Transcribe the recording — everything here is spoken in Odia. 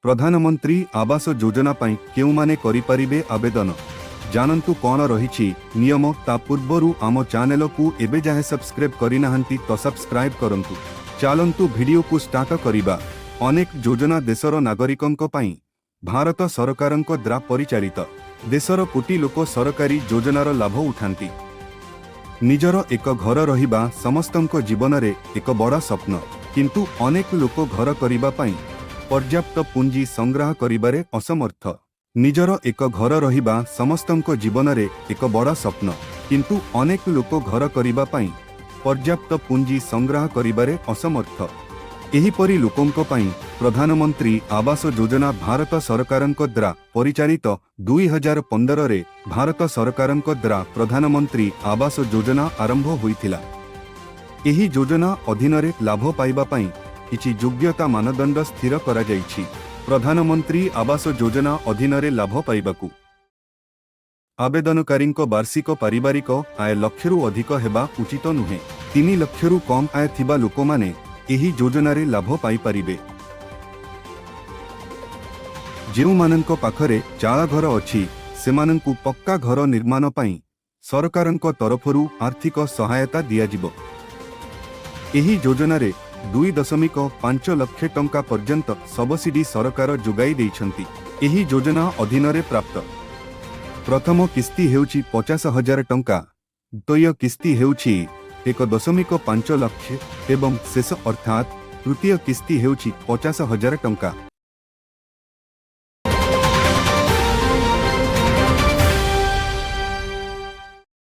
ପ୍ରଧାନମନ୍ତ୍ରୀ ଆବାସ ଯୋଜନା ପାଇଁ କେଉଁମାନେ କରିପାରିବେ ଆବେଦନ? ଜାଣନ୍ତୁ କ'ଣ ରହିଛି ନିୟମ। ତା ପୂର୍ବରୁ ଆମ ଚ୍ୟାନେଲକୁ ଏବେ ଯାଏଁ ସବସ୍କ୍ରାଇବ୍ କରିନାହାନ୍ତି ତ ସବସ୍କ୍ରାଇବ୍ କରନ୍ତୁ। ଚାଲନ୍ତୁ, ଭିଡିଓକୁ ଷ୍ଟାର୍ଟ କରିବା। ଅନେକ ଯୋଜନା ଦେଶର ନାଗରିକଙ୍କ ପାଇଁ ଭାରତ ସରକାରଙ୍କ ଦ୍ୱାରା ପରିଚାଳିତ। ଦେଶର କୋଟି ଲୋକ ସରକାରୀ ଯୋଜନାର ଲାଭ ଉଠାନ୍ତି। ନିଜର ଏକ ଘର ରହିବା ସମସ୍ତଙ୍କ ଜୀବନରେ ଏକ ବଡ଼ ସ୍ୱପ୍ନ। କିନ୍ତୁ ଅନେକ ଲୋକ ଘର କରିବା ପାଇଁ ପର୍ଯ୍ୟାପ୍ତ ପୁଞ୍ଜି ସଂଗ୍ରହ କରିବାରେ ଅସମର୍ଥ। ନିଜର ଏକ ଘର ରହିବା ସମସ୍ତଙ୍କ ଜୀବନରେ ଏକ ବଡ଼ ସ୍ୱପ୍ନ। କିନ୍ତୁ ଅନେକ ଲୋକ ଘର କରିବା ପାଇଁ ପର୍ଯ୍ୟାପ୍ତ ପୁଞ୍ଜି ସଂଗ୍ରହ କରିବାରେ ଅସମର୍ଥ। ଏହିପରି ଲୋକଙ୍କ ପାଇଁ ପ୍ରଧାନମନ୍ତ୍ରୀ ଆବାସ ଯୋଜନା ଭାରତ ସରକାରଙ୍କ ଦ୍ୱାରା ପରିଚାଳିତ। 2015ରେ ଭାରତ ସରକାରଙ୍କ ଦ୍ୱାରା ପ୍ରଧାନମନ୍ତ୍ରୀ ଆବାସ ଯୋଜନା ଆରମ୍ଭ ହୋଇଥିଲା। ଏହି ଯୋଜନା ଅଧୀନରେ ଲାଭ ପାଇବା ପାଇଁ କିଛି ଯୋଗ୍ୟତା ମାନଦଣ୍ଡ ସ୍ଥିର କରାଯାଇଛି। ପ୍ରଧାନମନ୍ତ୍ରୀ ଆବାସ ଯୋଜନା ଅଧୀନରେ ଲାଭ ପାଇବାକୁ ଆବେଦନକାରୀଙ୍କ ବାର୍ଷିକ ପାରିବାରିକ ଆୟ ଲକ୍ଷରୁ ଅଧିକ ହେବା ଉଚିତ ନୁହେଁ। 3 ଲକ୍ଷରୁ କମ୍ ଆୟ ଥିବା ଲୋକମାନେ ଏହି ଯୋଜନାରେ ଲାଭ ପାଇପାରିବେ। ଯେଉଁମାନଙ୍କ ପାଖରେ ଚାଳଘର ଅଛି, ସେମାନଙ୍କୁ ପକ୍କା ଘର ନିର୍ମାଣ ପାଇଁ ସରକାରଙ୍କ ତରଫରୁ ଆର୍ଥିକ ସହାୟତା ଦିଆଯିବ। ଏହି ଯୋଜନାରେ 2.5 ଲକ୍ଷ ଟଙ୍କା ପର୍ଯ୍ୟନ୍ତ ସବସିଡି ସରକାର ଯୋଗାଇ ଦେଇଛନ୍ତି। ଏହି ଯୋଜନା ଅଧୀନରେ ପ୍ରାପ୍ତ ପ୍ରଥମ କିସ୍ତି ହେଉଛି 50,000 ଟଙ୍କା, ଦ୍ୱିତୀୟ କିସ୍ତି ହେଉଛି 1.5 ଲକ୍ଷ ଏବଂ ଶେଷ ଅର୍ଥାତ୍ ତୃତୀୟ କିସ୍ତି ହେଉଛି 50,000 ଟଙ୍କା।